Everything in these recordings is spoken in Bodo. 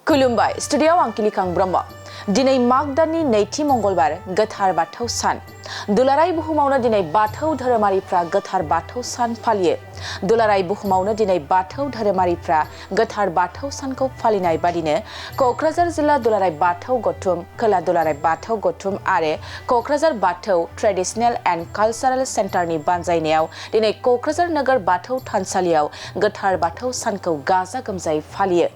खुलुमबाय स्टुडियाव आं किलिकां ब्रह्म दिनै माग दाननि नैथि मंगलबार गोथार बाथौ सान दुलाराय बुहुमावनो दिनै बाथौ धोरोमारिफ्रा गोथार बाथौ सान फालियो दुलाराय बुहुमावनो दिनै बाथौ धोरोमारिफ्रा गोथार बाथौ सानखौ फालिनाय बादिनो क'क्राझार जिल्ला दुलाराय बाथौ गौथुम खोला दुलाराय बाथौ गौथुम आरो क'क्राझार बाथौ ट्रेडिशनेल एन्ड कालचारेल सेन्टारनि बानजायनायाव दिनै क'क्राझार नोगोर बाथौ थानसालियाव गोथार बाथौ सानखौ गाजा गोमजायै फालियो।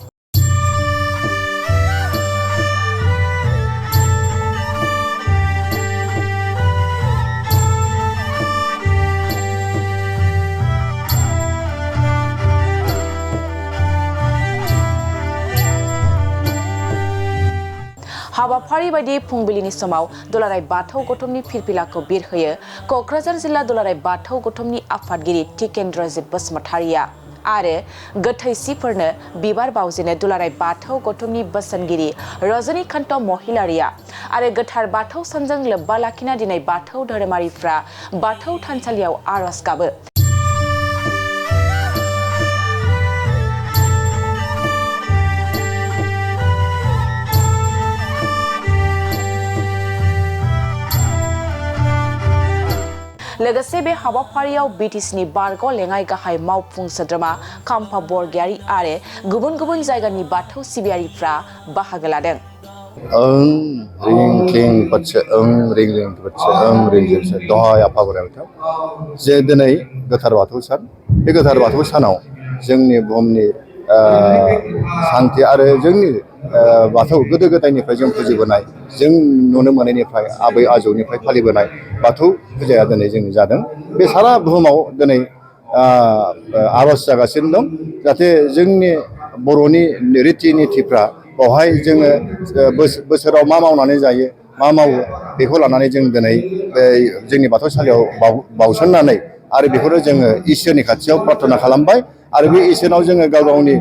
हाबाफारि बायदि फुंबिलिनि समाव दुलाराय बाथौ गौथुमनि फिरफिलाखौ बिरहोयो क'क्राझार जिल्ला दुलाराय बाथौ गौथुमनि आफादगिरि टिकेन्द्रजित बसुमतारिया आरो गोथैसिफोरनो बिबार बावजेनो दुलाराय बाथौ गौथुमनि बोसोनगिरि रजनीकान्त महिलारिया आरो गोथार बाथौ सानजों लोब्बा लाखिना दिनै बाथौ धोरोमारिफ्रा बाथौ थानसालियाव आरज गाबो। लोगोसे बे हाबाफारियाव बिटिसिनि बारग' लेङाइ गाहाय मावफुं सोद्रोमा खाम्फा बरगयारी आरो गुबुन गुबुन जायगानि बाथौ सिबियारिफ्रा बाहागो लादों। ओं रिं क्लिं पत्से ओं रिं रिं पत्से ओं रिं रिं दहाय आफा बोराइ बाथौ जे दिनै गोथार बाथौ सान बे गोथार बाथौ सानाव जोंनि बुहुमनि सान्थि आरो जोंनि बाथौ गोदो गोदायनिफ्राय जों फुजिबोनाय जों नुनो मोननायनिफ्राय आबै आजौनिफ्राय फालिबोनाय बाथौ फुजाया दिनै जोंनि जादों बे सारा बुहुमाव दिनै आरज जागासिनो दं जाहाथे जोंनि बर'नि रिति नितिफ्रा बेवहाय जोङो बोसोराव मा मावनानै जायो मा मावो बेखौ लानानै जों दिनै जोंनि बाथौसालियाव बावसोमनानै आरो बेखौनो जोङो इसोरनि खाथियाव प्रार्थना खालामबाय आरो बे इसोरनाव जोङो गाव गावनि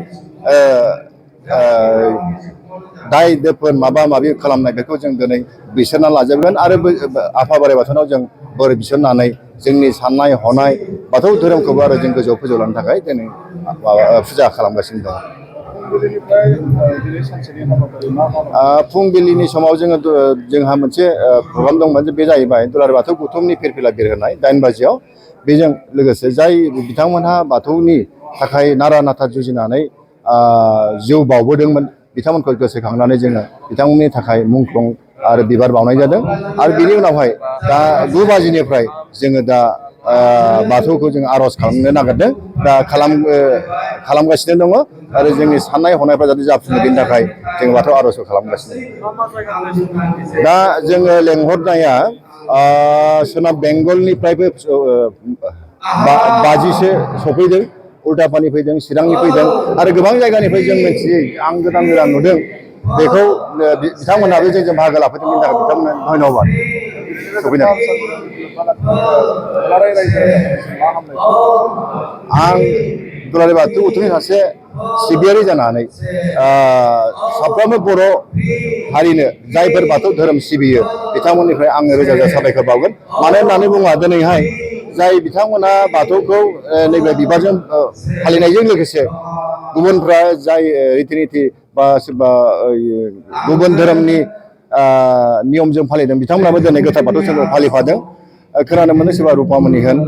दाय दोफोन माबा माबि खालामनाय बेखौ जों दिनै बिसोरना लाजोबगोन आरो आफा बोराइ बाथौनाव जों बोर बिसोरनानै जोंनि साननाय हनाय बाथौ धोरोमखौबो आरो जों गोजौआव फोजौलांनो थाखाय दिनै फुजा खालामगासिनो दं। फुंबिलिनि समाव जोंहा मोनसे प्रग्राम दंमोन बे जाहैबाय दुलाराय बाथौ गौथुमनि फिरफिला बिरहोनाय 9 बाजियाव बेजों लोगोसे जाय बिथांमोनहा बाथौनि थाखाय नारा नाथा जुजिनानै जिउ बावबोदोंमोन बिथांमोनखौ गोसोखांनानै जोङो बिथांमोननि थाखाय मुंख्लं आरो बिबार बावनाय जादों आरो बिनि उनावहाय दा 9 बाजिनिफ्राय जोङो दा बाथौखौ जों आर'ज खालामनो नागिरदों दा खालामगासिनो दङ आरो जोंनि साननाय हनायफ्रा जाहाथे जाफुङो बेनि थाखाय जों बाथौ आर'जखौ खालामगासिनो दं। दा जोङो लेंहरनाया सोनाब बेंगलनिफ्रायबो 50सो सफैदों उल्टापानि फैदों चिरांनि फैदों आरो गोबां जायगानिफ्राय जों मिथियै आं गोदान नुदों बेखौ बिथांमोनहाबो जोंजों बाहागो लाफैदों बेनि थाखाय बिथांमोन धन्यबाद सफैदों। आं दुलाराय बाथौ गौथुमनि सासे सिबियारि जानानै साफ्रोमबो बर' हारिनो जायफोर बाथौ धोरोम सिबियो बिथांमोननिफ्राय आङो रोजा रोजा साबायखर बावगोन मानो होननानै बुङोब्ला दिनैहाय जाय बिथांमोना बाथौखौ नैबे बिबारजों फालिनायजों लोगोसे गुबुनफ्रा जाय रिति निति बा सोरबा गुबुन धोरोमनि नियमजों फालिदों बिथांमोनाबो दिनै गोथार बाथौ सानखौ फालिफादों। खोनानो मोनो सोरबा रुपामनि होन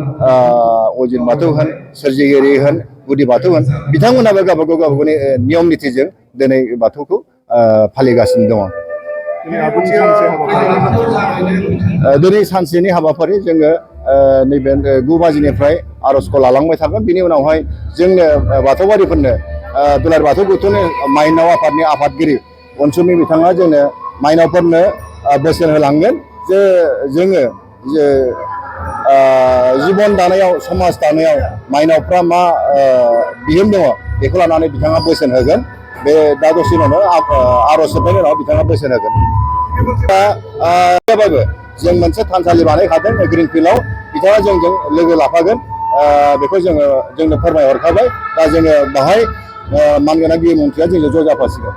अजित बाथौ होन सोरजिगिरि होन गुदि बाथौ होन बिथांमोनाबो गावबागावनि नियम नितिजों दिनै बाथौखौ फालिगासिनो दङ। दिनै सानसेनि हाबाफारि जोङो नैबे 9 बाजिनिफ्राय आर'जखौ लालांबाय थागोन बिनि उनावहाय जोंनो बाथौआरिफोरनो दुलाराय बाथौ गौथुमनि माइनाव आफादनि आफादगिरि अनसुमै बिथाङा जोंनो माइनावफोरनो बोसोन होलांगोन जे जोङो जिबन दानायाव समाज दानायाव माइनावफ्रा मा बिहोम दङ बेखौ लानानै बिथाङा बोसोन होगोन बे दा दसे उनावनो आर'ज जोबनायनि उनाव बिथाङा बोसोन होगोन। दा जों मोनसे थानसालि बानायखादों ग्रिनफिल्डआव बिथाङा जोंजों लोगो लाफागोन बेखौ जोंनो फोरमायहरखाबाय दा जोङो बाहाय मानगोनां बिमुंथिया जोंजों ज' जाफासिगोन।